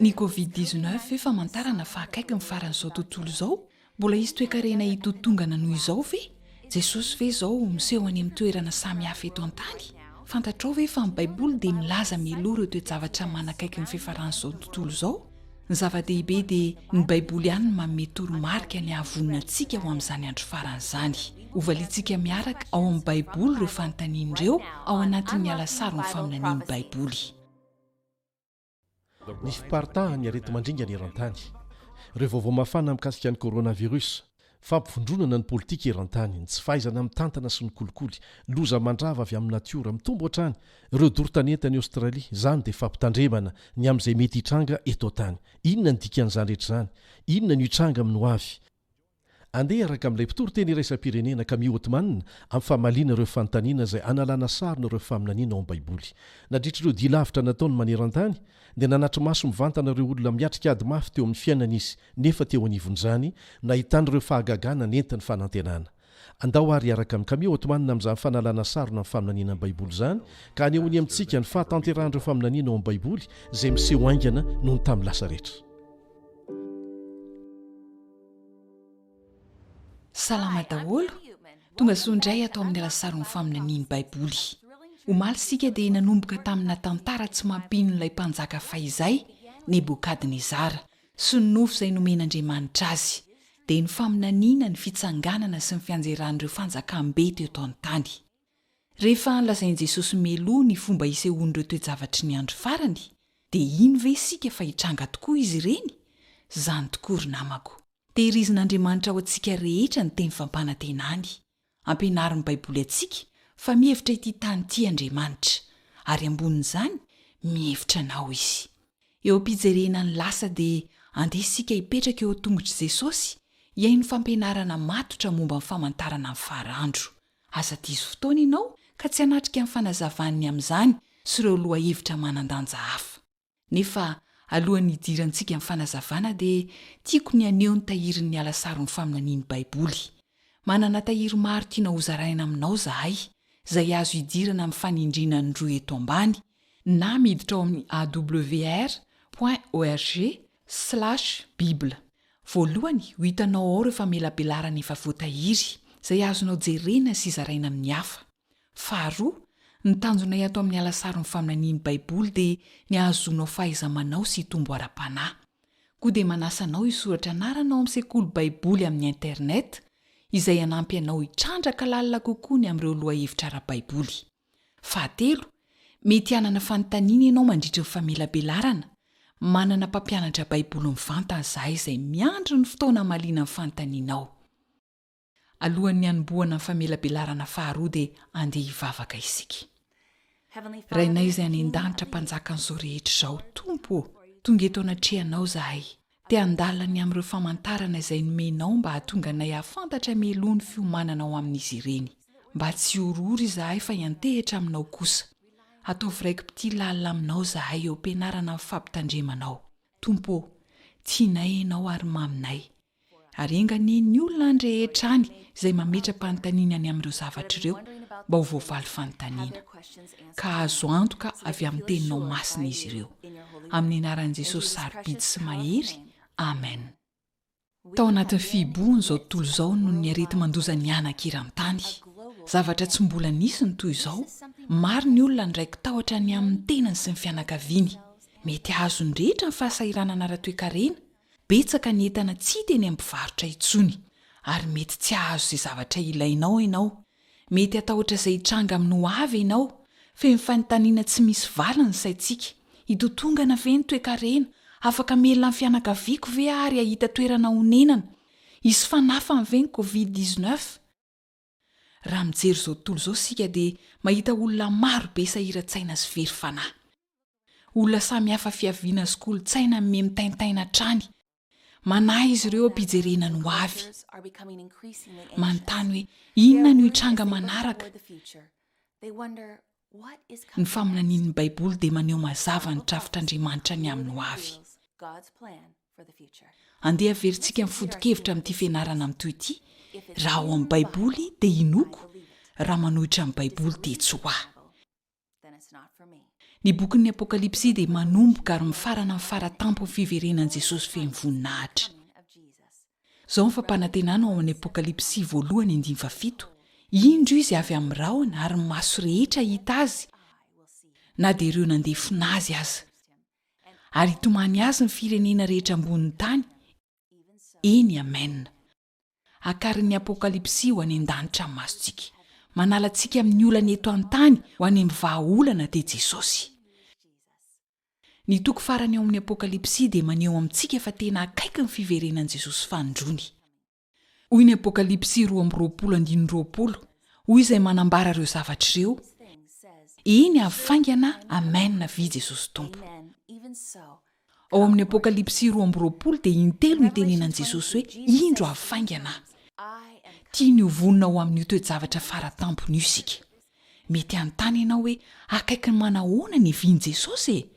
Ny Covid 19 ve famantarana fa akaiky ny faran'izao tontolo izao? Mbola hisy toekarena hitotongana noho izao ve? Jesosy ve izao miseho any amin'ny toerana samy hafa eto an-tany? Fantatrao ve fa ny Baiboly dia milaza mialoha ireo toe-javatra manakaiky ny fiafaran'izao tontolo izao? Ny zava-dehibe dia ny Baiboly ihany no manome toromarika ny hahavonona antsika ho amin'izany andro farany izany. Hovaliantsika miaraka ao amin'ny Baiboly ireo fanontaniana ireo ao anatin'ny alasaron'ny faminanian'ny Baiboly. Ny fiparitahan'ny areti-mandringana eran-tany. Ireo vaovao mafana mikasika ny coronavirus. Fampivondronana ny politika eran-tany, ny tsy fahaizana mitantana sy ny kolikoly, loza mandrava avy amin'ny natiora, mitombo hatrany ireo doro tanety any Aostralia, izany dia fampitandremana ny amin'izay mety hitranga eto an-tany. Inona ny dikan'izany rehetra izany? Inona no hitranga amin'ny hoavy? Andeha hiaraka amin'ilay mpitory teny iraisam-pirenena Camille Othman amin'ny famaliana ireo fanontaniana izay analana sarona ireo faminaniana ao amin'ny Baiboly. Nandritra ireo dia lavitra nataony maneran-tany, dia nanatri-maso mivantana ireo olona miatrika ady mafy teo amin'ny fiainana izy, nefa teo anivon'izany, nahitany ireo fahagagana nentin'ny fanantenana. Andao àry hiaraka amin'i Camille Othman amin'izany fanalana sarona amin'ny faminaniana ny Baiboly izany, ka hanehoany amintsika ny fahatanterahan'ireo faminaniana ao amin'ny Baiboly izay miseho haingana noho ny tamin'ny lasa rehetra. Salama daholo! Tonga soa indray ato amin'ny Alasaron'ny Faminanian'ny Baiboly. Omaly isika dia nanomboka tamina tantara tsy mampino ilay mpanjaka fahizay, Nebokadnezara, sy ny nofy izay nomen'Andriamanitra azy, dia ny faminaniana ny fitsanganana sy ny fianjeran'ireo fanjakam-be teto an-tany. Rehefa nolazain'i Jesosy mialoha ny fomba hisehoan'ireo toe-javatry ny andro farany, dia hino ve isika fa hitranga tokoa izy ireny? Izany tokoa ry namako. Tehirizin'Andriamanitra ho antsika rehetra ny teny fampanantenany. Ampianarin'ny Baiboly antsika fa mihevitra ity tany ity Andriamanitra, ary ambonin'izany, mihevitra anao Izy. Eo am-pijerena ny lasa dia andeha isika hipetraka eo an-tongotr'i Jesosy hihaino fampianarana matotra momba ny famantarana ny farandro. Aza diso fotoana ianao ka tsy hanatrika ny fanazavany ny amin'izany sy ireo lohahevitra manan-danja hafa. Nefa alohan'ny hidirantsika amin'ny fanazavana dia tiako ny haneho ny tahirin'ny alasaron'ny faminanian'ny Baiboly. Manana tahiry maro tiana hozaraina aminao izahay, izay azo idirana amin'ny fanindriana ny rohy eto ambany, na miditra ao amin'ny awr point org slash bible. Voalohany, ho hitanao ao ireo famelabelarana efa voatahiry, izay azonao jerena sy zaraina amin'ny hafa. Faharoa, ny tanjonay ato amin'ny Alasaron'ny Faminanian'ny Baiboly dia ny hahazoanao fahaiza-manao sy hitombo ara-panahy. Koa dia manasa anao hisoratra anarana ao amin'ny Sekoly Baiboly amin'ny Internet, izay hanampy anao hitrandraka lalina kokoa ny amin'ireo lohahevitra ara-baiboly. Fahatelo, mety hanana fanontaniana ianao mandritra ny famelabelarana. Manana mpampianatra Baiboly mivantana izahay izay miandry ny fotoana hamaliana ny fanontanianao. Alohan'ny hanombohana ny famelabelarana faharoa dia andeha hivavaka isika. Rainay izay any an-danitra Mpanjakan'izao rehetra izao, Tompo ô, tonga eto anatrehanao izahay. Te handalina ny amin'ireo famantarana izay nomenao mba hahatonga anay hahafantatra mialoha ny fiomanana ho amin'izy ireny. Mba tsy hihorohoro izahay fa hiantehitra aminao kosa. Ataovy raiki-pitia lalina aminao izahay eo am-pianarana ny fampitandremanao. Tompo ô, tianay Ianao ary maminay. Ary enga anie ny olona any rehetra any izay mametra-panontaniana ny amin'ireo zavatra ireo mba ho voavaly fanontaniana. Ka hahazo antoka avy amin'ny Teninao masina izy ireo. Amin'ny anaran'i Jesosy sarobidy sy mahery, amen. Tao anatin'ny fihibohana izao tontolo izao noho ny areti-mandoza nihanaka eran-tany. Zavatra tsy mbola nisy ny toy izao, maro ny olona niraiki-tahotra ny amin'ny tenany sy ny fianakaviany. Mety hahazo ny rehetra ny fahasahiranana ara-toekarena, Betsaka ny entana tsy hita eny amin'ny mpivarotra intsony, ary mety tsy hahazo izay zavatra ilainao ianao. Mety hatahotra izay hitranga amin'ny ho avy ianao. Feno fanontaniana tsy misy valiny ny saintsika. Hitotongana ve ny toe-karena? Afaka hamelona ny fianakaviako ve aho ary hahita toerana honenana? Hisy fanafany ve ny Covid 19? Raha mijery izao tontolo izao isika dia mahita olona maro be sahiran-tsaina sy very fanahy. Olona samy hafa fiaviana sy kolontsaina miha mitaintaina hatrany. Manahy izy ireo am-pijerena ny hoavy. Manontany hoe inona no hitranga manaraka. Ny faminanian'ny Baiboly dia maneho mazava ny drafitr'Andriamanitra ny amin'ny hoavy. Andeha haverintsika ny foto-kevitra amin'ity fianarana mitohy ity, Raha ao amin'ny Baiboly dia inoako, raha manohitra ny Baiboly dia tsy ho ahy. Ny bokin'ny Apokalypsy dia manomboka ary mifarana amin'ny fara tampon'ny fiverenan'i Jesosy feno voninahitra. Izao ny fampanantenana ao amin'ny Apokalypsy voalohany andininy fahafito, Indro Izy avy amin'ny rahona ary ny maso rehetra hahita Azy, na dia ireo nandefona Azy aza. Ary hitomany Azy ny firenena rehetra ambonin'ny tany. Eny, amena. Akarin'ny Apokalypsy ho any an-danitra ny masontsika. Manala antsika amin'ny olana eto an-tany ho any amin'ny vahaolana dia Jesosy. Ny toko farany ao amin'ny Apokalypsy dia maneho amintsika fa tena akaiky ny fiverenan'i Jesosy fanindroany. Hoy ny Apokalypsy 22 andininy 20, Hoy izay manambara ireo zavatra ireo, Eny, avy faingana, Amen, avia Jesosy Tompo. Ao amin'ny Apokalypsy 22 dia intelo no itenenan'i Jesosy hoe, Indro avy faingana Aho. Tiany ho vonona ho amin'io toe-javatra fara tampony io isika. Mety hanontany ianao hoe, 'Akaiky ny manahoana ny hiavian'i Jesosy e?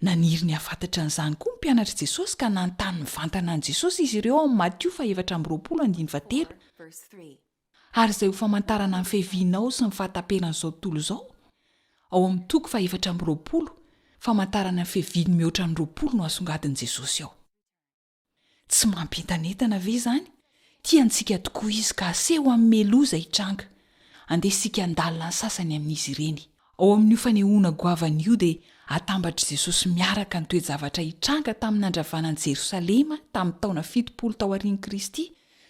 Naniry ny hahafantatra an'izany koa ny mpianatr'i Jesosy ka nanontany mivantana an'i Jesosy izy ireo ao amin'ny Matio faha-24 andininy fahatelo. Ary izay ho famantarana ny fiavianao sy ny fahataperan'izao tontolo izao? Ao amin'ny toko faha-24, famantarana ny fiaviany mihoatra ny 20 no asongadin'i Jesosy ao. Tsy mampientanentana ve izany? Tia antsika tokoa Izy ka aseho amin'ny meloa izay hitranga. Andeha isika handalina ny sasany amin'izy ireny. Ao amin'io fanehoana goavana io dia atambatr'i Jesosy miaraka ny toe-javatra hitranga tamin'ny nandravana an'i Jerosalema tamin'ny taona 70 taorian'i Kristy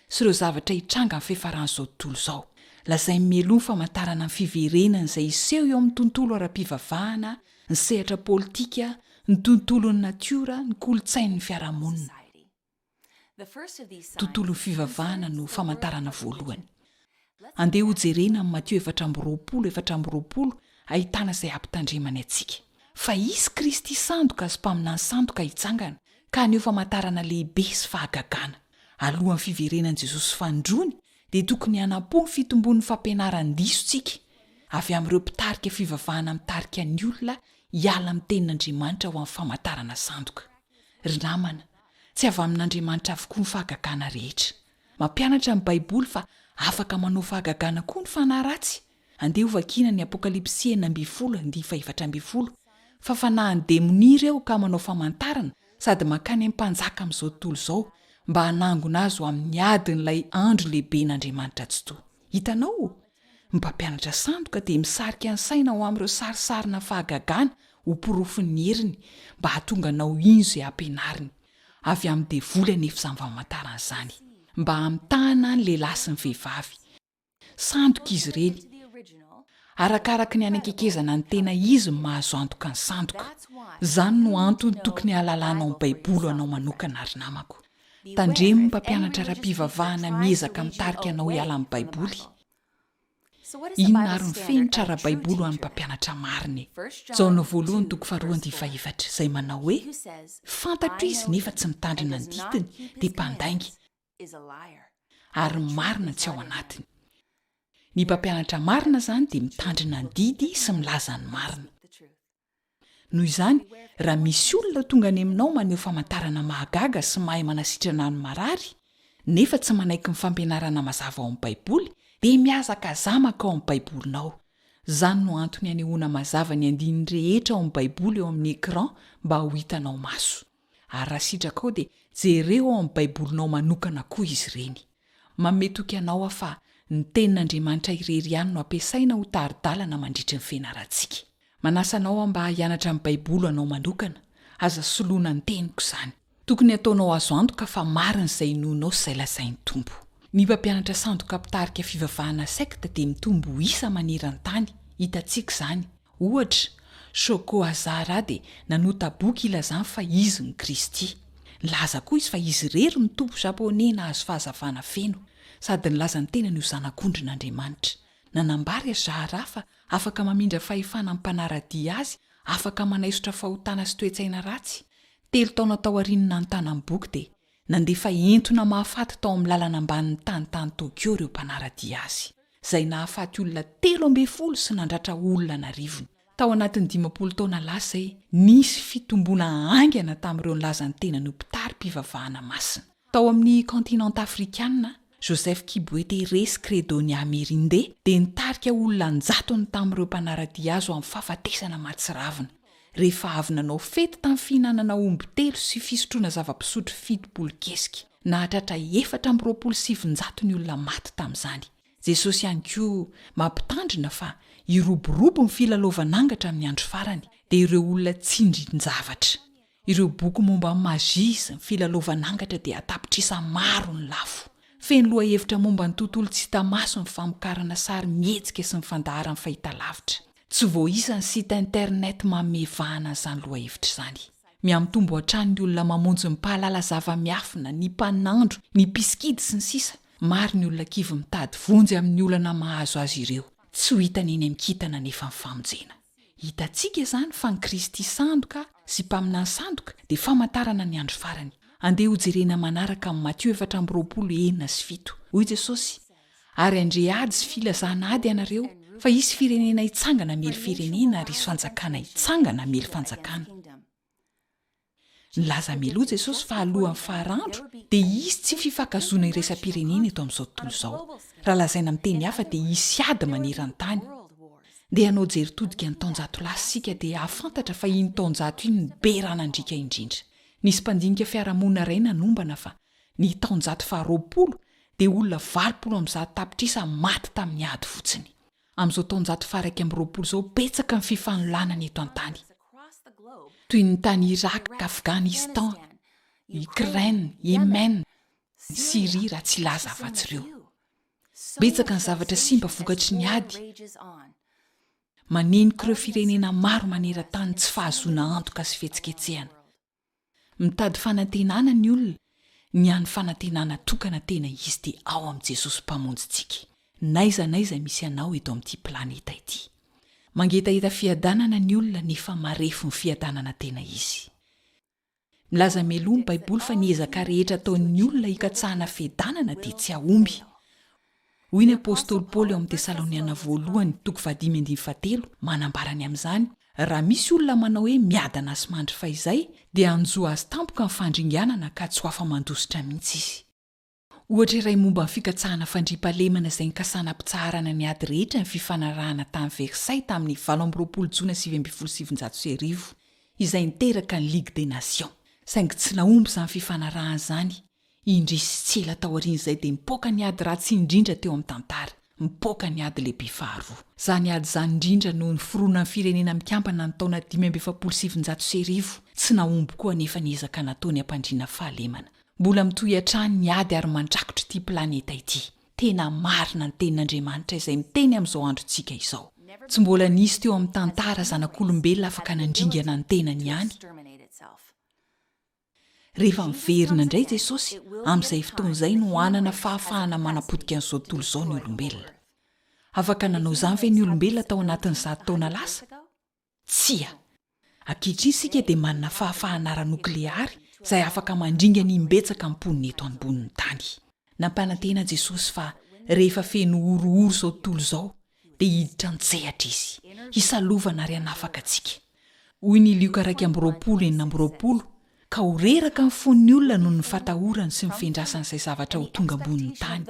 sy ireo zavatra hitranga amin'ny fiafaran'izao tontolo izao. Lazainy mialoha ny famantarana ny fiverenany izay hiseho eo amin'ny tontolo ara-pivavahana, ny sehatra politika, ny tontolon'ny natiora, ny kolontsain'ny fiarahamonina. Tontolon'ny fivavahana no famantarana voalohany. Andeha hojerena amin'ny Matio 24, 24 ahitana izay ampitandremany antsika. Fa hisy Kristy sandoka sy mpaminany sandoka hitsangana, ka haneho famantarana lehibe sy fahagagana. Alohan'ny fiverenan'i Jesosy fanindroany, dia tokony hanampo ny fitombon'ny fampianaran-diso tsika, avy amin'ireo mpitarika fivavahana mitarika ny olona hiala amin'ny Tenin'Andriamanitra ho amin'ny famantarana sandoka. Ry namana, tsy avy amin'Andriamanitra avokoa ny fahagagana rehetra. Mampianatra ny Baiboly fa afaka manao fahagagana koa ny fanahy ratsy. Andeha hovakina ny Apokalypsy 16 andiany faha-14, Fa fanahin'ny demonia ireo ka manao famantarana sady mankany amin'ny mpanjaka amin'izao tontolo izao mba hanangona azy ho amin'ny adin'ilay andro lehiben'Andriamanitra Tsitoha. Hitanao? Ny mpampianatra sandoka dia misarika ny saina ho amin'ireo sarisarina fahagagana ho porofon'ny heriny mba hahatonga anao hino izay ampianariny. Avy amin'ny devoly anefa izany famantarana izany, mba hamitahana ny lehilahy sy ny vehivavy. Sandoka izy ireny. Arakaraka ny anakekezana ny tena izy no mahazo antoka ny sandoka. Izany no antony tokony hahalalanao ny Baiboly ho anao manokana, ry namako. Tandremo ny mpampianatra ara-pivavahana miezaka mitarika anao hiala amin'ny Baiboly. Inona àry ny fenitra ara-baiboly ho an'ny mpampianatra marina e? Jaona voalohany toko faharoa andiany fahefatra, izay manao hoe, Fantatro izy nefa tsy mitandrina ny didiny, dia mpandainga, ary ny marina tsy ao anatiny. Ny mpampianatra marina izany dia mitandrina ny didy sy milaza ny marina. Noho izany, raha misy olona tonga any aminao maneho famantarana mahagaga sy mahay manasitrana ny marary, nefa tsy manaiky ny fampianarana mazava ao amin'ny Baiboly, dia mihazakazaha mankao amin'ny Baibolinao. Izany no antony anehoana mazava ny andininy rehetra ao amin'ny Baiboly eo amin'ny écran mba ho hitanao maso. Ary raha sitrakao dia jereo ao amin'ny Baibolinao manokana koa izy ireny. Manome toky anao aho fa ny Tenin'Andriamanitra irery ihany no ampiasaina ho tari-dalana mandritry ny fianarantsika. Manasa anao aho mba hianatra ny Baiboly ho anao manokana. Aza soloina ny teniko izany. Tokony hataonao azo antoka fa marina izay inoanao sy izay lazain'ny Tompo. Ny mpampianatra sandoka mpitarika fivavahana sekta dia mitombo isa maneran-tany. Hitantsika izany. Ohatra, Shoko Asahara dia nanota boky ilazany fa izy no Kristy. Nilaza koa izy fa izy irery no tompo Japoney nahazo fahazavana feno, sady nilaza ny tenany ho Zanak'ondrin'Andriamanitra. Nanambara i Asahara fa afaka mamindra fahefana amin'ny mpanara-dia azy, afaka manaisotra fahotana sy toe-tsaina ratsy. Telo taona taorian'ny nanontana ny boky dia Nandefa entona mahafaty tao amin'ny lalana ambanin'ny tany tany Tokyo ireo mpanara-dia azy, izay nahafaty olona 13 sy nandratra olona an'arivony. Tao anatin'ny 50 taona lasa izay, nisy fitomboana haingana tamin'ireo nilaza ny tenany ho mpitari-pivavahana masina. Tao amin'ny kaontinanta afrikana, Joseph Kibwetere sy Credonia Mwerinde dia nitarika olona an-jatony tamin'ireo mpanara-dia azy ho amin'ny fahafatesana mahatsiravina. rehefa avy nanao fety tamin'ny fihinanana omby telo sy fisotroana zava-pisotro 70 kesika. Nahatratra 924 ny olona maty tamin'izany. Jesosy ihany koa mampitandrina fa hiroborobo ny filalaovan'angatra amin'ny andro farany, dia ireo olona tsindrin-javatra. Ireo boky momba ny magie sy ny filalaovan'angatra dia an-tapitrisa maro ny lafo. Feno lohahevitra momba ny tontolo tsy hita maso ny famokarana sary mihetsika sy ny fandaharan'ny fahitalavitra. Tsy voaisa ny site internet manome vahana an'izany lohahevitra izany. Mihamitombo hatrany ny olona mamonjy ny mpahalala zava-miafina, ny mpanandro, ny mpisikidy, sy ny sisa Maro ny olona kivy mitady vonjy amin'ny olana mahazo azy ireo. Tsy ho hitany eny amin'ny kintana anefa ny famonjena. Hitantsika izany fa ny Kristy sandoka sy mpaminany sandoka dia famantarana ny andro farany. Andeha hojerena manaraka amin'ny Matio 24 6 sy 7. Hoy Jesosy, Ary handre ady sy filazana ady ianareo, fa hisy firenena hitsangana hamely firenena ary hisy fanjakana hitsangana hamely fanjakana. Nilaza mialoha Jesosy fa alohan'ny farandro dia hisy tsy fifankahazoana iraisam-pirenena eto amin'izao tontolo izao. Raha lazaina amin'ny teny hafa dia hisy ady maneran-tany. Ndeha hanao jery todika ny taonjato lasa isika dia hahafantatra fa iny taonjato iny no be rà nandriaka indrindra. Nisy mpandinika fiarahamonina iray nanombana fa ny taonjato faharoapolo dia olona 180 tapitrisa maty tamin'ny ady fotsiny. Amin'izao taonjato faha-21 izao betsaka ny fifanolanana eto an-tany. Toy ny tany Irak, Afghanistan, Ukraine, Yemen, Syrie raha tsy hilaza afa-tsy ireo. Betsaka ny zavatra simba vokatry ny ady. Manenika ireo firenena maro maneran-tany ny tsy fahazoana antoka sy fihetsiketsehana. Mitady fanantenana ny olona, ny hany fanantenana tokana tena izy dia ao amin'i Jesosy Mpamonjintsika, n'aiza n'aiza misy anao eto amin'ity planeta ity. Mangetaheta fiadanana ny olona nefa marefo ny fiadanana tena izy. Milaza mialoha ny Baiboly fa ny ezaka rehetra ataon'ny olona hikatsahana fiadanana dia tsy hahomby. Hoy ny apostoly Paoly ao amin'ny Tesaloniana Voalohany toko fahadimy andininy fahatelo, manambara ny amin'izany, Raha misy olona manao hoe miadana sy mandry fahizay, dia hanjo azy tampoka ny fandringanana ka tsy ho afa-mandositra mihitsy izy. Ohatra iray momba ny fikatsahana fandriampahalemana izay nikasana hampitsaharana ny ady rehetra ny fifanarahana tany Versailles tamin'ny 28 jona 1919, izay niteraka ny Ligue des Nations. Saingy tsy nahomby izany fifanarahana izany, Indrisy, tsy ela taorian'izay dia nipoaka ny ady ratsy indrindra teo amin'ny tantara, nipoaka ny Ady Lehibe Faharoa. Izany ady izany indrindra no niforonan'ny Firenena Mikambana ny taona 1945. Tsy nahomby koa anefa ny ezaka nataony hampandriana fahalemana. Mbola mitohy hatrany ny ady ary mandrakotra ity planeta ity. Tena marina ny Tenin'Andriamanitra izay miteny amin'izao androntsika izao. Tsy mbola nisy teo amin'ny tantara zanak'olombelona afaka nandringana ny tenany ihany. Rehefa miverina indray Jesosy, amin'izay fotoana izay no hanana fahafahana manapotika an'izao tontolo izao ny olombelona. Afaka nanao izany ve ny olombelona tao anatin'ny zato taona lasa? Tsia! Ankehitriny isika dia manana fahafahana ara-nokleary izay afaka mandringana imbetsaka ny mponina eto ambonin'ny tany. Nampanantena Jesosy fa rehefa feno horohoro izao tontolo izao, dia hiditra an-tsehatra Izy, hisalovana ary hanafaka antsika. Hoy ny Lioka 21, 26, Ka ho reraka ny fon'ny olona noho ny fatahorany sy ny fiandrasany izay zavatra ho tonga ambonin'ny tany,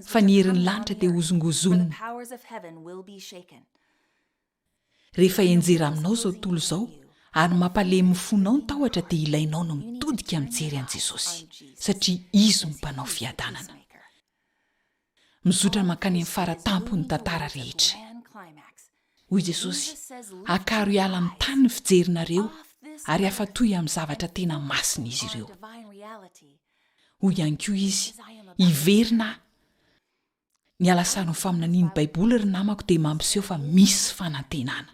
fa ny herin'ny lanitra dia hozongozonina. Rehefa hianjera aminao izao tontolo izao ary mampalemy ny fonao ny tahotra dia ilainao ny mitodika mijery an'i Jesosy, satria Izy no Mpanao fiadanana. Mizotra mankany amin'ny fara tampon'ny tantara rehetra. Hoy Jesosy, Akaro hiala amin'ny tany ny fijerinareo ary afatohy amin'ny zavatra tena masina izy ireo. Hoy ihany koa Izy, Hiverina Aho. Ny alasaron'ny faminanian'ny Baiboly, ry namako, dia mampiseho fa misy fanantenana.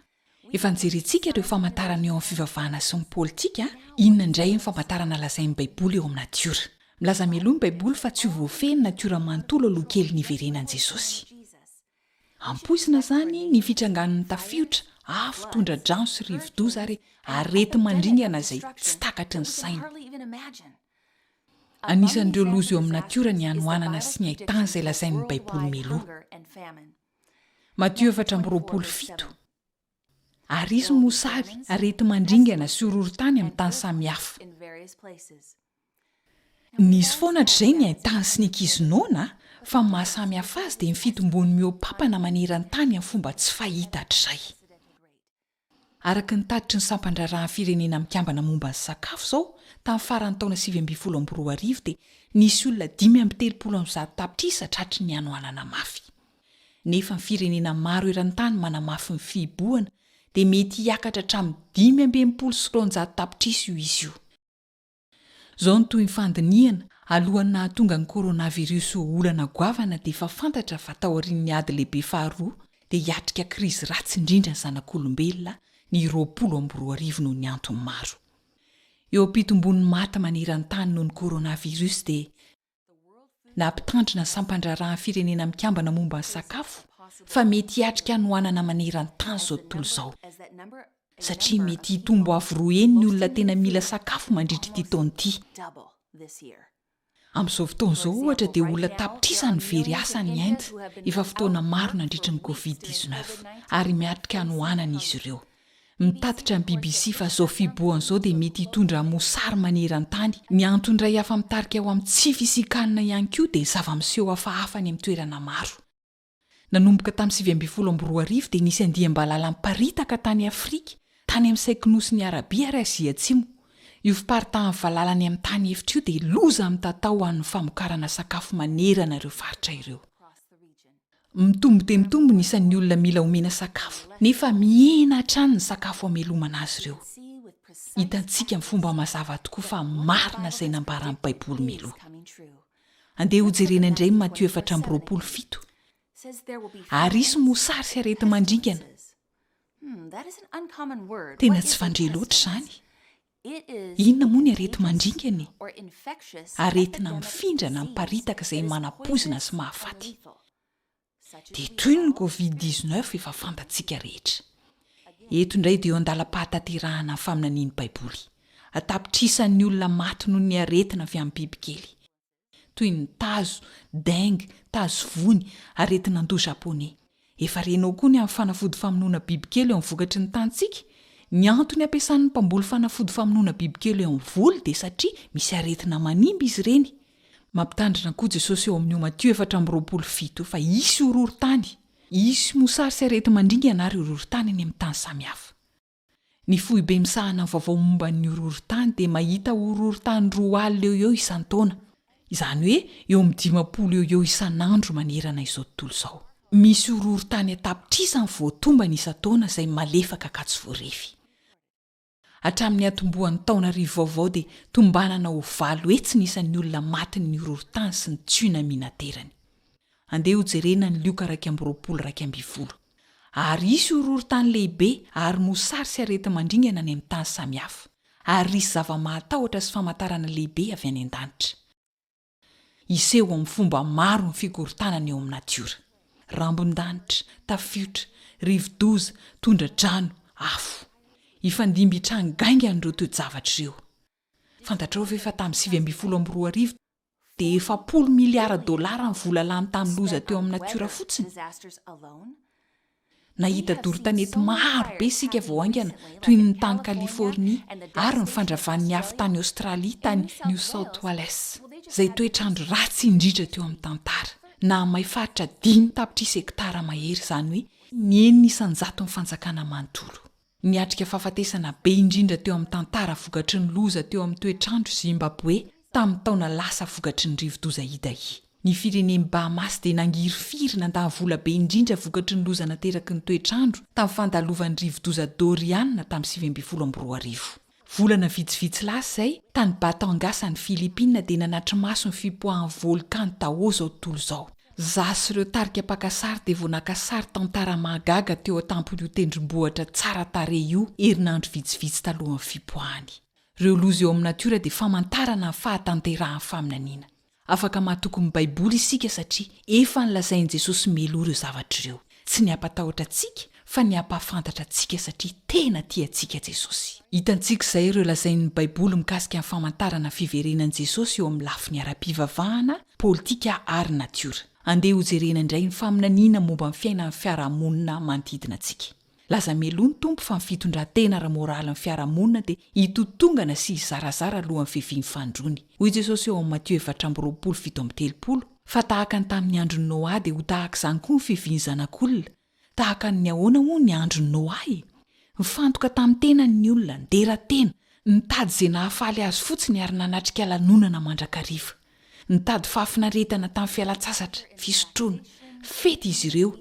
Efa nojerentsika ireo famantarana eo amin'ny fivavahana sy ny politika, inona indray ny famantarana lazain'ny Baiboly eo amin'ny natiora? Milaza mialoha ny Baiboly fa tsy ho voafehy ny natiora manontolo aloha kelin'ny hiverenan'i Jesosy. Ampoizina izany ny fitrangan'ny tafiotra, afo, tondra-drano sy rivo-doza ary areti-mandringana izay tsy takatry ny saina. Anisan'ireo loza eo amin'ny natiora ny hanoanana sy ny haitany izay lazain'ny Baiboly mialoha. Matio 24 7. Ary hisy mosary, areti-mandringana sy horohorontany amin'ny tany samihafa. Nisy foana hatrizay ny haintany sy ny ankizy noana, fa ny maha samy hafa azy dia ny fitomboan'ny mihoa-pampana maneran-tany amin'ny fomba tsy fahita hatrizay. Araka ny tatitry ny Sampan-draharahan'ny Firenena Mikambana momba ny Sakafo izao, tamin'ny faran'ny taona 2019 dia nisy olona 135 tapitrisa tratry ny hanoanana mafy. Nefa ny firenena maro eran-tany manamafy ny fihibohana dia mety hiakatra hatramin'ny 265 tapitrisa io isa io. Izao no tohin'ny fandinihana, alohan'ny nahatonga ny coronavirus ho olana goavana dia efa fantatra fa taorian'ny ady lehibe faharoa dia hiatrika krizy ratsy indrindra ny zanak'olombelona ny 2020 noho ny antony maro. Eo am-pitombon'ny maty maneran-tany noho ny coronavirus dia Nampitandrina ny Sampan-draharahan'ny Firenena Mikambana momba ny Sakafo fa mety hiatrika hanoanana maneran-tany izao tontolo izao, satria mety hitombo avo roa heny ny olona tena mila sakafo mandritra ity taona ity. Amin'izao fotoana izao, ohatra, dia olona tapitrisa no very asa any Inde efa fotoana maro nandritry ny Covid dix-neuf, ary miatrika hanoanana izy ireo. Mitatitra ny BBC fa izao fihibohana izao dia mety hitondra mosary maneran-tany. Ny antony iray hafa mitarika ho amin'ny tsy fisian-kanina ihany koa dia ny zava-miseho hafahafa any amin'ny toerana maro. Nanomboka tamin'ny 2019 dia nisy andiam-balala niparitaka tany Afrika, tany amin'ny Saikinosin'i Arabia ary Azia Atsimo. Io fiparitahan'ny valala any amin'ny tany efitra io dia loza mitatao ho an'ny famokarana sakafo manerana ireo faritra ireo. Mitombo dia mitombo ny isan'ny olona mila omena sakafo, nefa mihena hatrany ny sakafo amelomana azy ireo. Hitantsika amin'ny fomba mazava tokoa fa marina izay nambaran'ny Baiboly mialoha. Andeha hojerena indray ny Matio 24, 7. Ary hisy mosary sy areti-mandringana. Tena tsy fandre loatra izany. Inona moa ny areti-mandringana e? Aretina mifindra na miparitaka izay manapoizina sy mahafaty. Dia toy ny covid dix-neuf efa fantatsika rehetra. Eto indray dia eo an-dalam-pahatanterahana ny faminanian'ny Baiboly. An-tapitrisan'ny olona maty noho ny aretina avy amin'ny bibikely. toy ny tazo, dengue, tazo vony, aretin'andoha japoney. Efa renao koa ny amin'ny fanafody famonoana bibikely eo amin'ny vokatry ny tanintsika? Ny antony ampiasan'ny mpamboly fanafody famonoana bibikely eo amin'ny voly dia satria misy aretina manimba izy ireny. Mampitandrina koa Jesosy eo amin'io Matio 24 7 fa hisy horohorontany, hisy mosary sy areti-mandringana ary horohorontany any amin'ny tany samihafa. Ny foibe misahana ny vaovao momba ny horohorontany dia mahita horohorontany 20 eo ho eo isan-taona, izany hoe eo amin'ny 50 eo ho eo isan'andro manerana izao tontolo izao. Misy horohorontany an-tapitrisany voatombana isan-taona izay malefaka ka tsy voarefy. Hatramin'ny niantombohan'ny taona arivo vaovao dia tombanana ho 800 ny isan'ny olona matin'ny horohorontany sy ny tsunami naterany. Andeha hojerena ny Lioka 21 11. Ary hisy horohorontany lehibe ary mosary sy areti-mandringana any amin'ny tany samihafa, ary hisy zava-mahatahotra sy famantarana lehibe avy any an-danitra. Hiseho amin'ny fomba maro ny fikorontanana eo amin'ny natiora. Rambon-danitra, tafiotra, rivo-doza, tondra-drano, afo. Hifandimby hitranga haingana ireo toe-javatra ireo. Fantatrao ve fa tamin'ny 2019 dia 40 miliara dolara ny vola lany tamin'ny loza teo amin'ny natiora fotsiny. Nahita doro tanety maro be isika vao haingana, toy ny tany Californie, ary ny fandravan'ny afo tany Aostralia tany New South Wales, izay toetr'andro ratsy indrindra teo amin'ny tantara. Nahamay faritra dimy tapitrisa hektara mahery, izany hoe ny enina isan-jaton'ny fanjakana manontolo. Niatrika fahafatesana be indrindra teo amin'ny tantara vokatry ny loza teo amin'ny toetr'andro i Zimbaboe tamin'ny taona lasa vokatry ny rivodoza Idai. Ny firenen'i Bahamas dia nangirifiry nandany vola be indrindra vokatry ny loza nateraky ny toetr'andro tamin'ny fandalovan'ny rivodoza Dorian tamin'ny 2019. Volana vitsivitsy lasa izay, tany Batangas any Filipina dia nanatri-maso ny fipoahan'ny volkano Taho izao tontolo izao. Izaho sy ireo tarika mpaka sary dia vao naka sary tantara mahagaga teo an-tampon'io tendrombohitra tsara tarehy io herinandro vitsivitsy talohan'ny fipoahany. Ireo loza eo amin'ny natiora dia famantarana ny fahatanterahan'ny faminaniana. Afaka matoky ny Baiboly isika satria efa nolazain'i Jesosy mialoha ireo zavatra ireo. Tsy ny hampatahotra antsika fa ny hampahafantatra antsika satria tena tia antsika Jesosy. Hitantsika izay ireo lazain'ny Baiboly mikasika ny famantarana ny fiverenan'i Jesosy eo amin'ny lafiny ara-pivavahana, politika ary natiora. Andeha hojerena indray ny faminaniana momba ny fiainan'ny fiarahamonina manodidina antsika. Laza mialoha ny Tompo fa ny fitondran-tena ara-moralin'ny fiarahamonina dia hitotongana sy hizarazara alohan'ny fiavian'ny fanindroany. Hoy Jesosy eo amin'ny Matio 24, 37, Fa tahaka ny tamin'ny andron'i Noa dia ho tahaka izany koa ny fiavian'ny Zanak'olona. Tahaka ny ahoana hono ny andron'i Noa e? Nifantoka tamin'ny tenany ny olona, nidera tena, nitady izay nahafaly azy fotsiny ary nanatrika lanonana mandrakariva. Nitady fahafinaretana tamin'ny fialan-tsasatra, fisotroana, fety izy ireo.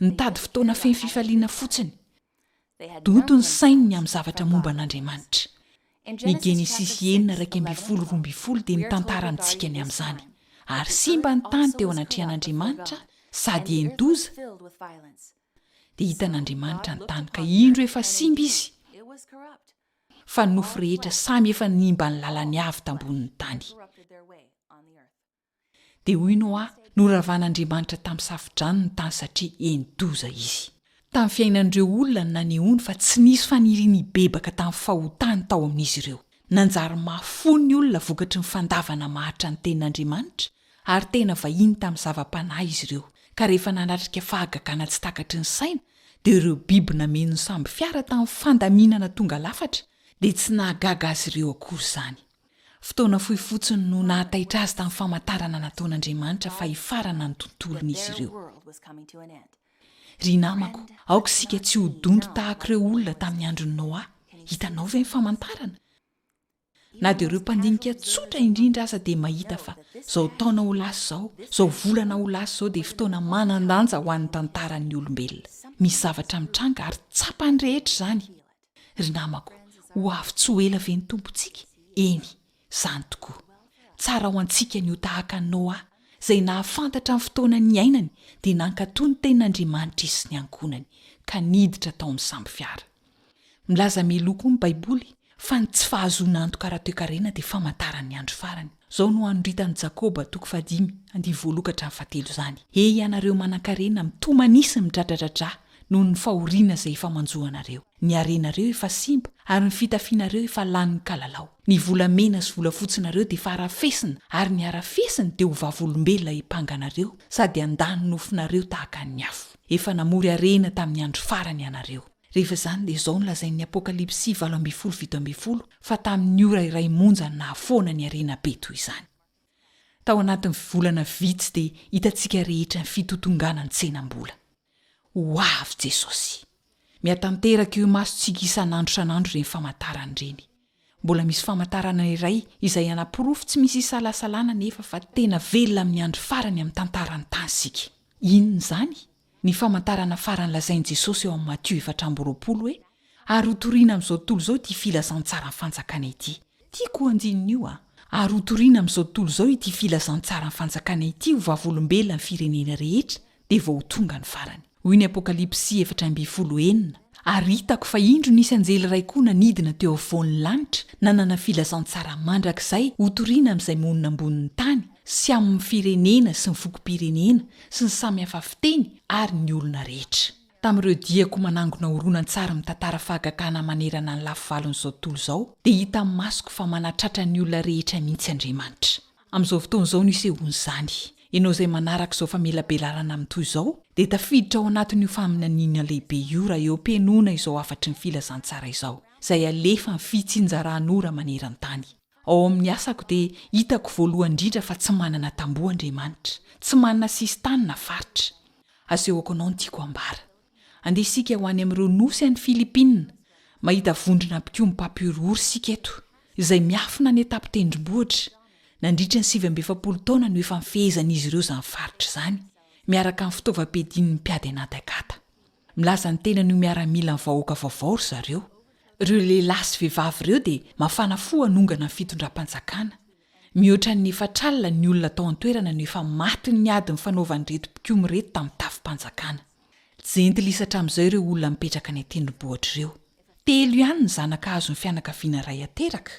Nitady fotoana feno fifaliana fotsiny. Donto ny sainy ny amin'ny zavatra momba an'Andriamanitra. Ny Genesisy enina 11 12 dia mitantara amintsika ny amin'izany. Ary simba ny tany teo anatrehan'Andriamanitra sady heni-doza, dia hitan'Andriamanitra ny tany ka indro efa simba izy, fa ny nofo rehetra samy efa nimba ny lalany avy tambonin'ny tany. Dia hoy Noa, Noravan'Andriamanitra tamin'ny safo-drano ny tany satria heni-doza izy. Tamin'ny fiainan'ireo olona no nanehoany fa tsy nisy faniriany hibebaka tamin'ny fahotany tao amin'izy ireo. Nanjary mafy fo ny olona vokatry ny fandavana maharitra ny tenin'Andriamanitra, ary tena vahiny tamin'ny zava-panahy izy ireo, ka rehefa nanatrika fahagagana tsy takatry ny saina, dia ireo biby nameno ny sambo fiara tamin'ny fandaminana tonga lafatra, dia tsy nahagaga azy ireo akory izany. Fotoana fohy fotsiny no nahataitra azy tamin'ny famantarana nataon'Andriamanitra fa hifarana ny tontolon'izy ireo. Ry namako, aoka isika tsy ho donto tahaka ireo olona tamin'ny andron'i Noa. Hitanao ve ny famantarana? Na dia ireo mpandinika tsotra indrindra aza dia mahita fa izao taona ho lasa izao, izao volana ho lasa izao dia fotoana manan-danja ho an'ny tantaran'ny olombelona. Misy zavatra mitranga ary tsapan'ny rehetra izany. Ry namako, ho avy tsy ho ela ve ny Tompontsika? Eny, izany tokoa. Tsara ho antsika ny ho tahaka an'i Noa, izay nahafantatra ny fotoana niainany dia nankatò ny tenin'Andriamanitra izy sy ny ankohonany, ka niditra tao amin'ny sambo fiara. Milaza mialoha koa ny Baiboly fa ny tsy fahazoana antoka ara-toekarena dia famantaran'ny andro farany. Izao no anoritan'i Jakoba toko fahadimy, andivo voaloha ka hatramin'ny fahatelo izany, He ianareo manankarena, mitomania sy midradradradrà noho ny fahoriana izay efa manjo anareo. Ny harenareo efa simba, ary ny fitafianareo efa lanin'ny kalalao. Ny volamena sy volafotsinareo dia efa harafesina, ary ny harafesiny dia ho vavolombelona hiampanga anareo sady handany nofonareo tahaka ny afo. Efa namory harena tamin'ny andro farany ianareo. Rehefa izany dia izao no lazain'ny Apokalypsy 18 17 fa tamin'ny ora iray monja no nahafoana ny harena be toy izany. Tao anatin'ny volana vitsy dia hitantsika rehetra ny fitotonganan'ny tsenam-bola. Ho avy Jesosy! Mihatanteraka eo imasontsika isan'andro isan'andro ireny famantarana ireny. Mbola misy famantarana iray izay hanaporofo tsy misy isalasalana anefa fa tena velona amin'ny andro farany amin'ny tantaran'ny tany isika. Inona izany? Ny famantarana farany lazain'i Jesosy ao amin'ny Matio 24 hoe, Ary hotorina amin'izao tontolo izao ity filazantsaran'ny fanjakana ity. Tiako io andininy io a! Ary hotorina amin'izao tontolo izao ity filazantsaran'ny fanjakana ity ho vavolombelona ny firenena rehetra, dia vao ho tonga ny farany. Hoy ny Apokalypsy 14 6, Ary hitako fa indro nisy anjely iray koa nanidina teo afovoan'ny lanitra, nanana filazantsara mandrakizay hotorina amin'izay monina ambonin'ny tany, sy amin'ny firenena sy ny fokom-pirenena, sy ny samy hafa fiteny ary ny olona rehetra. Tamin'ireo diako manangona horonantsary mitantara fahagagana manerana ny lafy valon'izao tontolo izao, dia hitan'ny masoko fa manatratra ny olona rehetra mihitsy Andriamanitra. Amin'izao fotoana izao no isehoan'izany. Ianao izay manaraka izao famelabelarana mitohy izao dia tafiditra ao anatin'io faminaniana lehibe io raha eo am-pihainoana izao hafatry ny filazantsara izao, izay alefa amin'ny fitsinjaran'ora maneran-tany. Ao amin'ny asako dia hitako voalohany indrindra fa tsy manana tamboho Andriamanitra, tsy manana sisintany na faritra. Asehoko anao ny tiako hambara. Andeha isika ho any amin'ireo nosy any Philippines. Mahita vondrona mpikomy mpampihorohoro isika eto, izay miafina any an-tampon-tendrombohitra. Nandritra ny 49 taona no efa nifehezan'izy ireo izany faritra izany, miaraka amin'ny fitaovam-piadian'ny mpiady anaty akata. Milaza ny tenany ho miaramilan'ny vahoaka vaovao ry zareo. Ireo lehilahy sy vehivavy ireo dia mafana fo hanongana ny fitondram-panjakana. Mihoatra ny efatr'alina ny olona tao an-toerana no efa matin'ny ady nifanaovan'ireto mpikomy ireto tamin'ny tafi-panjakana. Jentilisa hatramin'izao ireo olona mipetraka any an-tendrombohitra ireo. Telo ihany ny zanaka azon'ny fianakaviana iray ateraka.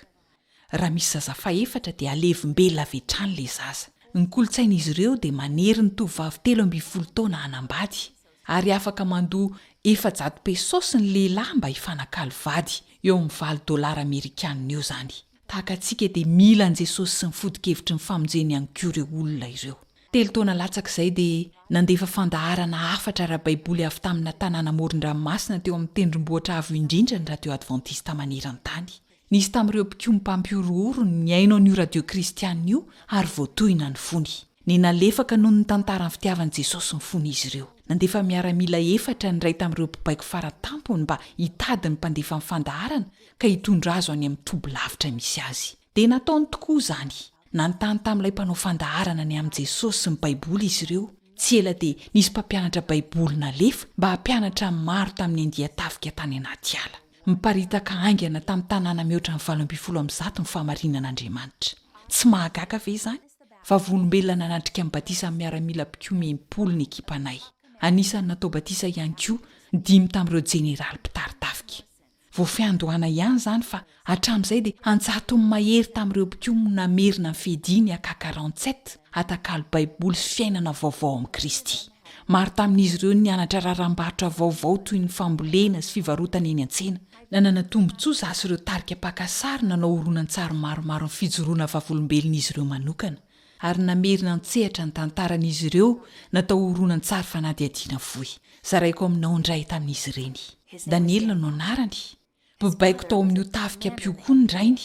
Raha misy zaza fahefatra dia alevim-bela avy hatrany ilay zaza. Ny kolontsain'izy ireo dia manery ny tovovavy 13 taona hanambady, ary afaka mandoa 400 pesos ny lehilahy mba hifanakalo vady, eo amin'ny valo dolara amerikanina eo izany. Tahaka antsika dia mila an'i Jesosy sy ny foto-kevitry ny famonjeny ihany koa ireo olona ireo. Telo taona latsaka izay dia nandefa fandaharana hafatra ara-baiboly avy tamina tanàna amoron-dranomasina teo amin'ny tendrombohitra avo indrindra ny Radio Advantista maneran-tany. Nisy tamin'ireo mpikomy mpampihorohoro no nihaino an'io radio kristianina io ary voatohina ny fony. Nenalefaka noho ny tantaran'ny fitiavan'i Jesosy ny fon'izy ireo. Nandefa miaramila efatra ny iray tamin'ireo mpibaiko fara tampony mba hitady ny mpandefa ny fandaharana ka hitondra azy ho any amin'ny toby lavitra misy azy. Dia nataony tokoa izany. Nanontany tamin'ilay mpanao fandaharana ny amin'i Jesosy sy ny Baiboly izy ireo. Tsy ela dia nisy mpampianatra Baiboly nalefa mba hampianatra ny maro tamin'ny andian-tafika tany anaty ala. Miparitaka haingana tamin'ny tanàna mihoatra ny 118 ny fahamarinan'Andriamanitra. Tsy mahagaga ve izany? Vavolombelona nanatrika ny batisan'ny miaramila mpikomy 60 ny ekipanay. Anisan'ny natao batisa ihany koa ny dimy tamin'ireo jeneraly mpitari-tafika. Vao fiandohana ihany izany fa hatramin'izay dia an-jatony mahery tamin'ireo mpikomy no namerina ny fiadiany AK 47 hatakalo Baiboly sy fiainana vaovao amin'i Kristy. Maro tamin'izy ireo no nianatra raharaham-barotra vaovao toy ny fambolena sy fivarotana eny an-tsena. Nanana tombontsoa izaho sy ireo tarika mpaka sary nanao horonantsary maromaro ny fijoroana vavolombelon'izy ireo manokana, ary namerina an-tsehatra ny tantaran'izy ireo natao horonantsary fanadihadiana fohy. Zaraiko aminao indray tamin'izy ireny. Daniela no anarany. Mpibaiko tao amin'io tafika mpio koa ny rainy.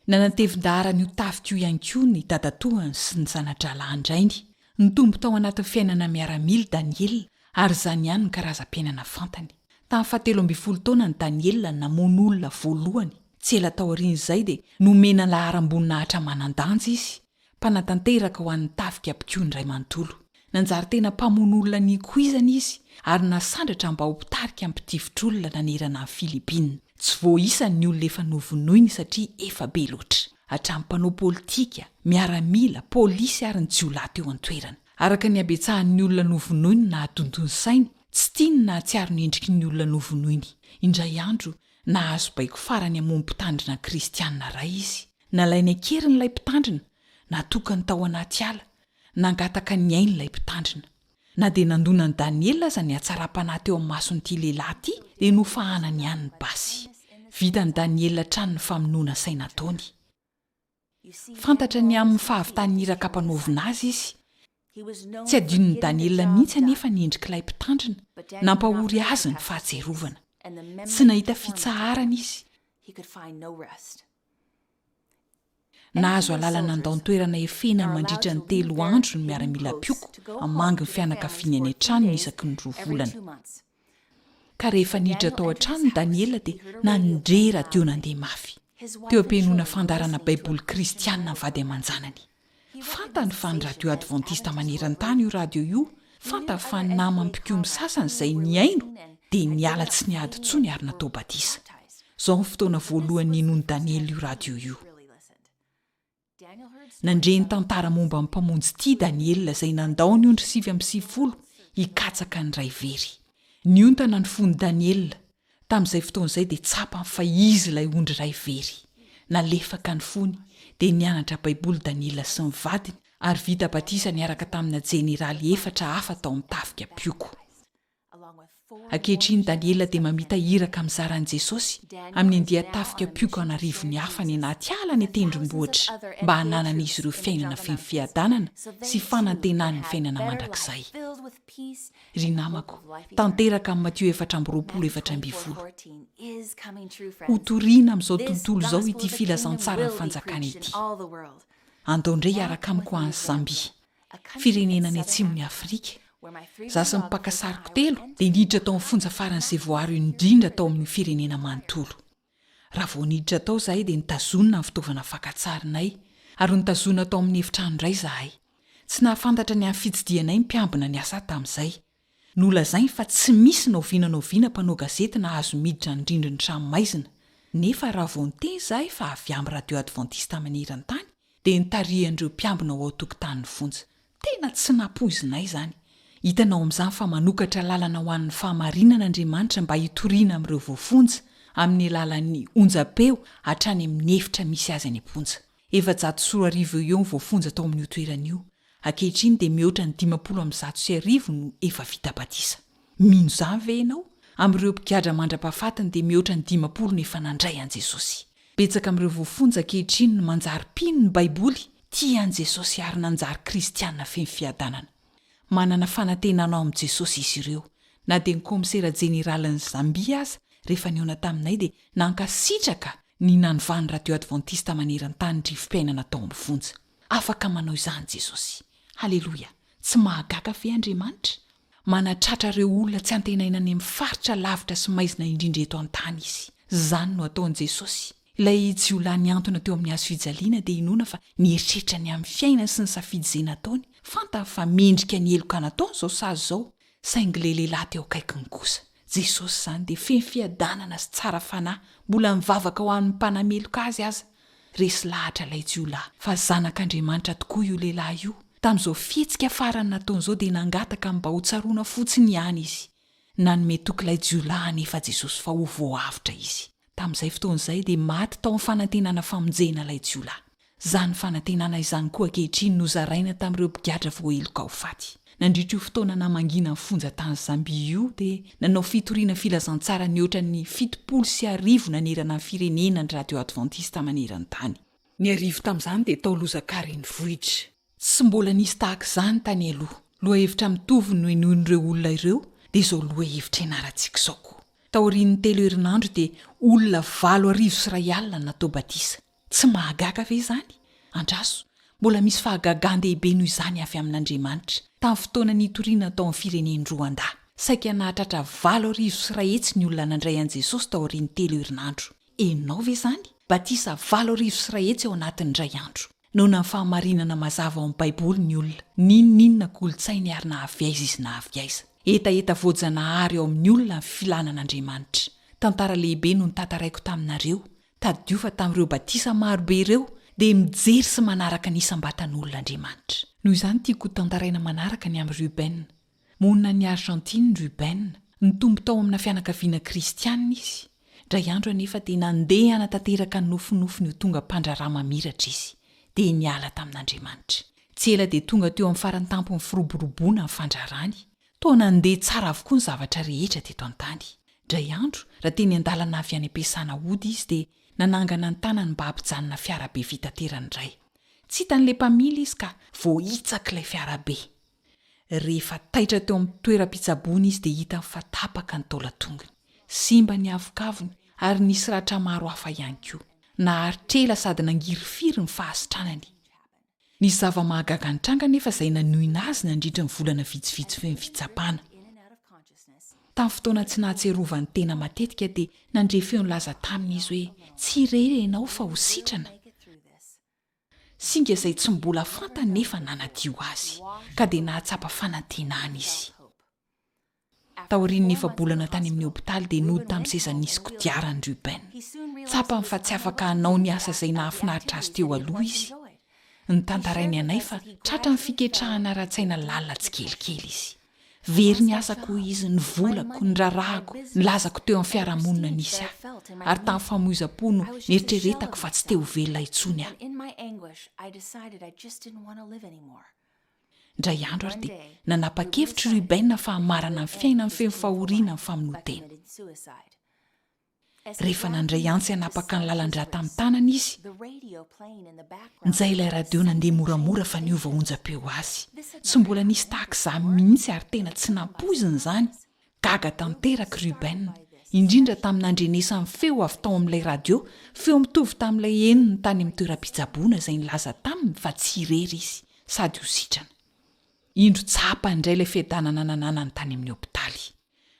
Nanatevin-daharana io tafika io ihany koa ny dadatoany sy ny zana-drahalahin-drainy. Nitombo tao anatin'ny fiainana miaramila i Daniela ary izany ihany no karazam-piainana fantany. Tamin'ny fahatelo ambinifolo taonany Daniela namono olona voalohany. Tsy ela taorian'izay dia nomena laharam-boninahitra manan-danja izy, mpanatanteraka ho an'ny tafika mpikomy iray manontolo. Nanjary tena mpamono olona nikoizana izy ary nasandratra mba ho mpitarika ny mpitifitr'olona nanerana an'i Filipina. Tsy voaisa ny olona efa novonoiny satria efa be loatra. Hatramin'ny mpanao politika, miaramila, polisy ary ny jiolahy teo an-toerana. Araka ny habetsahan'ny olona novonoiny no nahadondony sainy, tsy tiany ny nahatsiaro ny endriky ny olona novonoiny. Indray andro, nahazo baiko farany hamono mpitandrina kristiana iray izy. Nalainy an-keriny ilay mpitandrina, natokany tao anaty ala, nangataka ny ainy ilay mpitandrina. Na dia nandona an'i Daniela aza ny hatsaram-panahy teo amin'ny mason'ity lehilahy ity, dia nofahanany ihany ny basy. Vitan'i Daniela hatrany ny famonoana saina nataony. Fantatra ny amin'ny fahavitan'ny iraka ampanaovina azy izy. Tsy adinon'i Daniela mihitsy anefa ny endrik'ilay mpitandrina. Nampahory azy ny fahatsiarovana. Tsy nahita fitsaharana izy. Nahazo alalana nandao ny toerana efenany mandritra ny telo andro ny miaramila mpioko hamangy ny fianakaviany any an-tranony isaky ny roa volana. Ka rehefa niditra tao an-tranony Daniela dia nandre radio nandeha mafy. Teo am-pihenoana fandaharana Baiboly kristiana ny vady aman-janany. Fantany fa ny Radio Advantista Maneran-tany io radio io, fantany fa ny namany mpikomy sasany izay nihaino dia niala tsy niady intsony ary natao batisa. Izao ny fotoana voalohany nihenoan'i Daniela io radio io. Nandre ny tantara momba ny Mpamonjy tia Daniela izay nandao ny ondry 99 hikatsaka ny iray very. Niontana ny fon'i Daniela. Tamin'izay fotoana izay dia tsapany fa izy ilay ondry iray very. Nalefaka ny fony, dia nianatra Baiboly Daniela sy ny vadiny ary vita batisa niaraka tamina jeneraly efatra hafa tao amin'ny tafika mpioko. Ankehitriny Daniela dia mamita iraka mizara an'i Jesosy amin'ny andian-tafika mpioko an'arivony hafa any anaty ala any an-tendrombohitra mba hananan'izy ireo fiainana feno fiadanana sy fanantenany ny fiainana mandrakizay. Ry namako, tanteraka amin'ny Matio 24 14. Hotorina amin'izao tontolo izao ity filazantsaran'ny fanjakana ity. Andao indray hiaraka amiko any Zambia. firenena any atsimon'i Afrika. Izaho sy ny mpaka sariko telo dia niditra tao amin'ny fonja faran'izay voaaro indrindra tao amin'io firenena manontolo. Raha vao niditra tao izahay dia notazonina ny fitaovana fakan-tsarinay, ary notazonina tao amin'ny efitrano iray izahay. Tsy nahafantatra ny amin'ny fitsidihanay ny mpiambina niasa tamin'izay. Nolazainy fa tsy misy na oviana na oviana mpanao gazety nahazo miditra ny rindrin'ny tranomaizina. Nefa raha vao niteny izahay fa avy amin'ny Radio Adventista Maneran-tany, dia nitarihan'ireo mpiambina ho ao an-tokotanin'ny fonja. Tena tsy nampoizinay izany. Hitanao amin'izany fa manokatra lalana ho an'ny fahamarinana Andriamanitra mba hitoriana amin'ireo voafonja, amin'ny alalan'ny onjam-peo hatrany amin'ny efitra misy azy any am-ponja. 2400 eo ho eo ny voafonja tao amin'io toerana io. Ankehitriny dia mihoatra ny 1150 no efa vita batisa. Mino izany ve ianao? Amin'ireo mpigadra mandra-pahafatiny dia mihoatra ny 50 no efa nandray an'i Jesosy. Betsaka amin'ireo voafonja ankehitriny no manjary mpino ny Baiboly, tia an'i Jesosy ary nanjary kristiana feno fiadanana. Manana fanantenana ao amin'i Jesosy izy ireo. Na dia ny kaomisera jeneralin'i Zambia aza, rehefa nihaona taminay dia nankasitraka ny nanovan'ny Radio Advantista Maneran-tany ny rivo-piainana tao amin'ny fonja. Afaka manao izany Jesosy. Haleloia! Tsy mahagaga ve Andriamanitra? Manatratra ireo olona tsy antenaina any amin'ny faritra lavitra sy maizina indrindra eto an-tany izy. Izany no ataon'i Jesosy. Ilay jiolahy nihantona teo amin'ny hazo fijaliana dia inoana fa nieritreritra ny amin'ny fiainany sy ny safidy izay nataony. Fantany fa mendrika ny heloka nataony izao sazy izao. Saingy ilay lehilahy teo akaikiny kosa, Jesosy izany, dia feno fiadanana sy tsara fanahy, mbola nivavaka ho an'ny mpanameloka azy aza. Resy lahatra ilay jiolahy fa Zanak'Andriamanitra tokoa io lehilahy io. Tamin'izao fihetsika farany nataony izao dia nangataka ny mba hotsaroana fotsiny ihany izy. Nanome toky ilay jiolahy anefa Jesosy fa ho voaavotra izy. Tamin'izay fotoana izay dia maty tao amin'ny fanantenana famonjena ilay jiolahy. Izany fanantenana izany koa ankehitriny no zaraina tamin'ireo mpigadra voaheloka ho faty. Nandritra io fotoana namangiana ny fonja tany Zambia io dia nanao fitoriana filazantsara nihoatra ny 1070 nanerana ny firenena ny Radio Adventista maneran-tany. Ny arivo tamin'izany dia tao Lusaka renivohitra. Tsy mbola nisy tahaka izany tany aloha. Lohahevitra mitovy no henoin'ireo olona ireo dia izao lohahevitra ianarantsika izao koa. Taorian'ny telo herinandro dia olona 2008 natao batisa. Tsy mahagaga ve izany? Andraso, mbola misy fahagagan-dehibe noho izany avy amin'Andriamanitra, tamin'ny fotoana nitoriana tao amin'ny firenen'i Rwanda. Saika nahatratra 2100 ny olona nandray an'i Jesosy taorian'ny telo herinandro. Henonao ve izany? Batisa 2100 ao anatin'ny indray andro. Noana ny fahamarinana mazava ao amin'ny Baiboly ny olona, n'inon'inona kolontsainy ary na avy aiza izy na avy aiza. Hetaheta voajanahary ao amin'ny olona ny filana an'Andriamanitra. Tantara lehibe no notantaraiko taminareo, Tadidio fa tamin'ireo batisa maro be ireo dia mijery sy manaraka ny isam-batan'olona Andriamanitra. Noho izany tiako ho tantaraina manaraka ny amin'i Ruben. Monina any Argentine Ruben. Nitombo tao amina fianakaviana kristianina izy. Indray andro anefa dia nandeha hanatanteraka ny nofinofiny ho tonga mpandraharaha mamiratra izy. Dia niala tamin'Andriamanitra. Tsy ela dia tonga teo amin'ny farantampon'ny firoboroboana ny fandraharahany. Toa nandeha tsara avokoa ny zavatra rehetra teto an-tany. Indray andro, raha teny an-dalana avy any am-piasana hody izy dia nanangana ny tanany mba hampijanona fiarabe fitaterana iray. Tsy hitan'ilay mpamily izy ka voahitsak'ilay fiarabe. Rehefa taitra teo amin'ny toeram-pitsaboana izy dia hitany fa tapaka ny taolan-tongony. Simba ny havokavony ary nisy ratra maro hafa ihany koa. Naharitra ela sady nangirifiry ny fahasitranany. Nisy zava-mahagaga nitranga anefa izay nanohina azy nandritra ny volana vitsivitsy feno fitsapana. Tamin'ny fotoana tsy nahatsiarovany tena matetika dia nandre feo nilaza taminy izy hoe, Tsy irery ianao fa ho sitrana. Singa izay tsy mbola fantany nefa nanadio azy, ka dia nahatsapa fanantenana izy. Taorian'ny efa-bolana tany amin'ny hopitaly dia nody tamin'ny seza nisy kodiarany Ruben. Tsapany fa tsy afaka hanao ny asa izay nahafinaritra azy teo aloha izy. Notantarainy anay fa tratran'ny fiketrahana ara-tsaina lalina tsikelikely izy. Very ny asako, hoy izy, ny volako, ny raharahako, ny lazako teo amin'ny fiarahamonina nisy ahy. Ary tamin'ny famoizam-po no nieritreretako fa tsy te ho velona intsony aho. Indray andro ary dia nanapa-kevitra i Ruben fa hamarana ny fiainany feno fahoriana ny famonoan-tena. Rehefa nandray antsy hanapaka ny lalan-drà tamin'ny tanany izy, njay ilay radio nandeha moramora fa niova onjam-peo azy. Tsy mbola nisy tahaka izany mihitsy ary tena tsy nampoiziny izany. Gaga tanteraka i Ruben, indrindra tamin'ny nandrenesany feo avy tao amin'ilay radio, feo mitovy tamin'ilay henony tany amin'ny toeram-pitsaboana izay nilaza taminy fa tsy irery izy sady ho sitrana. Indro tsapany indray ilay fiadanana nananany tany amin'ny hopitaly.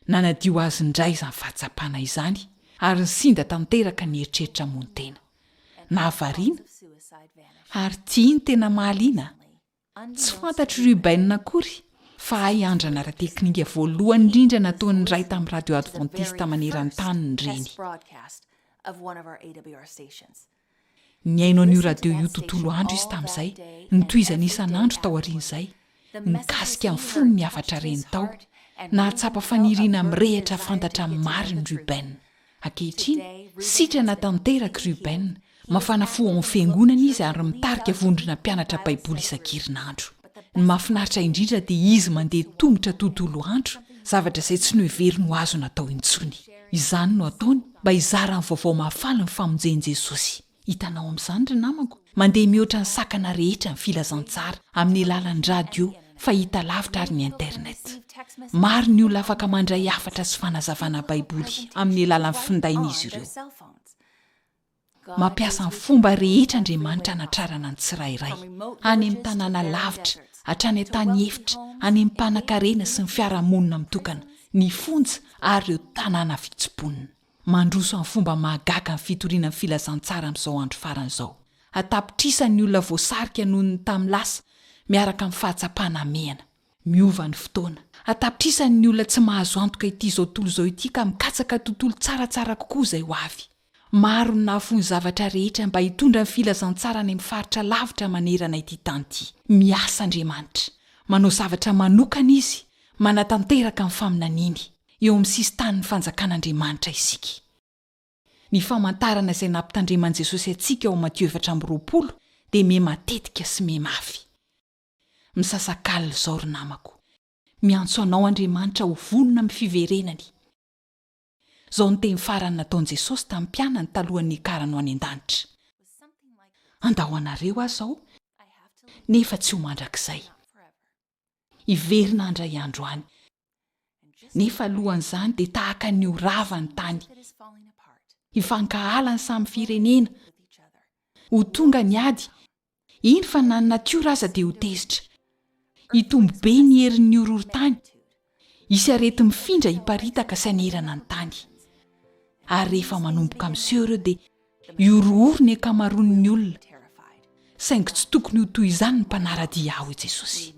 Nanadio azy indray izany fahatsapana izany ary nisinda tanteraka ny eritreritra hamono tena. Nahavariana, ary ity no tena mahaliana, Tsy fantatr'i Ruben akory fa hay andrana ara-teknika voalohany indrindra nataon'ny iray tamin'ny radio advantista maneran-tany ny reny. Nihaino an'io radio io tontolo andro izy tamin'izay, nitohizany isan'andro taorian'izay. Nikasika ny fony ny hafatra reny tao. Nahatsapa faniriana mirehitra hahafantatra ny marina i Ruben. Ankehitriny, sitrana tanteraka i Ruben. Mafana fo ao amin'ny fiangonana izy ary mitarika vondrona mpianatra Baiboly isan-kerinandro. Ny mahafinaritra indrindra dia izy mandeha tongotra tontolo andro, zavatra izay tsy noheveriny ho azo natao intsony. Izany no ataony mba hizara ny vaovao mahafaly ny famonjen'i Jesosy. Hitanao amin'izany ry namako, mandeha mihoatra ny sakana rehetra ny filazantsara, amin'ny alalan'ny radio, fahitalavitra ary ny internet. Maro ny olona afaka mandray hafatra sy fanazavana Baiboly amin'ny alalan'ny findain'izy ireo. Mampiasa ny fomba rehetra Andriamanitra hanatrarana ny tsirairay, any amin'ny tanàna lavitra, hatrany an-tany efitra, any amin'ny mpanankarena sy ny fiarahamonina mitokana, ny fonja ary ireo tanàna vitsy mponina. Mandroso amin'ny fomba mahagaga ny fitoriana ny filazantsara amin'izao andro farany izao. An-tapitrisany ny olona voasarika noho ny tamin'ny lasa, miaraka amin'ny fahatsapana hamehana. Miova ny fotoana. An-tapitrisany ny olona tsy mahazo antoka ity izao tontolo izao ity ka mikatsaka tontolo tsaratsara kokoa izay ho avy. Maro ny nahafoy ny zavatra rehetra mba hitondra ny filazantsara any amin'ny faritra lavitra manerana ity tany ity. Miasa Andriamanitra. Manao zavatra manokana Izy, manatanteraka ny faminaniany. Eo amin'ny sisin-tanin'ny fanjakan'Andriamanitra isika. Ny famantarana izay nampitandreman'i Jesosy antsika ao Matio 24 dia miha matetika sy miha mafy. Misasakalina izao ry namako. Miantso anao Andriamanitra ho vonona amin'ny fiverenany. Izao ny teny farany nataon'i Jesosy tamin'ny mpianany talohan'ny niakarany ho any an-danitra, Handao anareo aho izao, nefa tsy ho mandrakizay. Hiverina handray andro any. Nefa alohan'izany dia tahaka ny ho rava ny tany. Hifankahala ny samy firenena. Ho tonga ny ady, eny fa na ny natiora aza dia ho tezitra. Hitombo be ny herin'ny horohorontany. Hisy areti-mifindra hiparitaka sy hanerana ny tany. Ary rehefa manomboka miseho ireo dia hihorohoro ny ankamaroan'ny olona. Saingy tsy tokony ho toy izany ny mpanara-dia ahy, hoy Jesosy.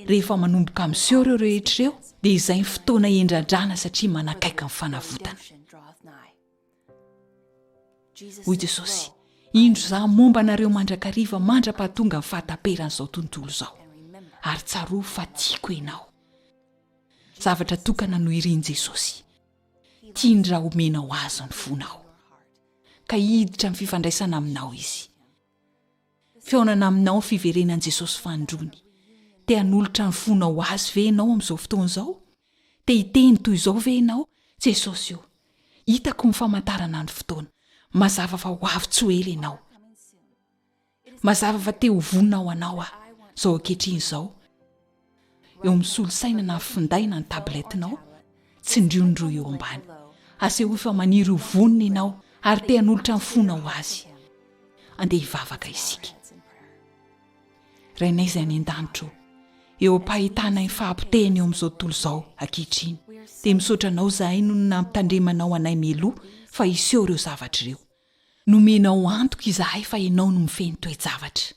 Rehefa manomboka miseho ireo rehetra ireo dia izay ny fotoana hendradrana satria manakaiky ny fanavotana. Hoy Jesosy, Indro Izaho momba anareo mandrakariva mandra-pahatonga ny fahataperan'izao tontolo izao. Ary tsarovy fa tiako ianao. Zavatra tokana no irin'i Jesosy. Tiany raha omenao Azy ny fonao. Ka hiditra amin'ny fifandraisana aminao Izy. Fihaonana aminao ny fiverenan'i Jesosy fanindroany. Te hanolotra ny fonao ho Azy ve ianao amin'izao fotoana izao? Te hiteny toy izao ve ianao, Jesosy ô, hitako ny famantarana ny fotoana. Mazava fa ho avy tsy ho ela Ianao. Mazava fa te ho vonona ho Anao aho, izao ankehitriny izao. Eo amin'ny solosaina na finday na ny tablette-nao, tsindrio ny rohy eo ambany. Asehoy fa maniry ho vonona ianao ary te hanolotra ny fonao ho Azy. Andeha hivavaka isika. Rainay izay any an-danitra ô, eo am-pahitana ny fahapotehana eo amin'izao tontolo izao ankehitriny, dia misaotra Anao izahay noho ny nampitandremanao anay mialoha fa hiseho ireo zavatra ireo. Nomenao antoka izahay fa Ianao no mifehy ny toe-javatra.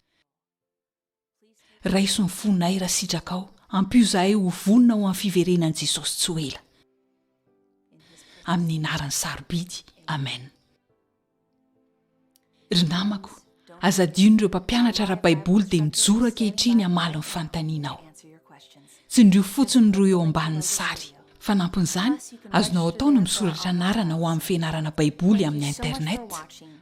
Raiso ny fonay raha sitrakao, ampio izahay ho vonona ho amin'ny fiverenan'i Jesosy tsy ho ela. Amin'ny anarany sarobidy, amen. Ry namako, aza adino ireo mpampianatra ara-baiboly dia mijoro ankehitriny hamaly ny fanontanianao. Tsindrio fotsiny ny rohy eo ambanin'ny sary. Fanampin'izany, azonao atao ny misoratra anarana ho amin'ny fianarana Baiboly amin'ny Internet.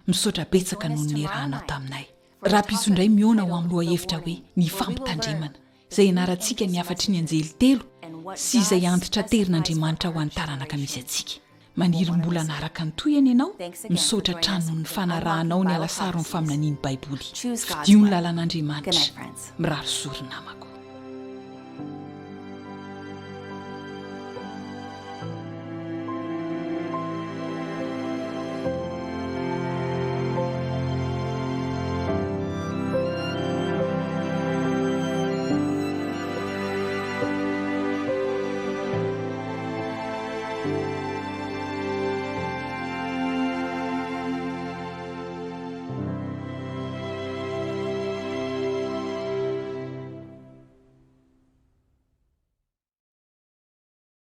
Misaotra betsaka noho ny niarahanao taminay. Rahampitso indray mihaona ho amin'ny lohahevitra hoe Ny Fampitandremana, izay ianarantsika ny hafatry ny anjely telo sy izay antitranterin'Andriamanitra ho an'ny taranaka misy antsika. Maniry mbola hanaraka ny tohiny ianao? Misaotra hatrany noho ny fanarahanao ny alasaron'ny faminanian'ny Baiboly. Fidio ny lalan'Andriamanitra. Mirary soa ry namako.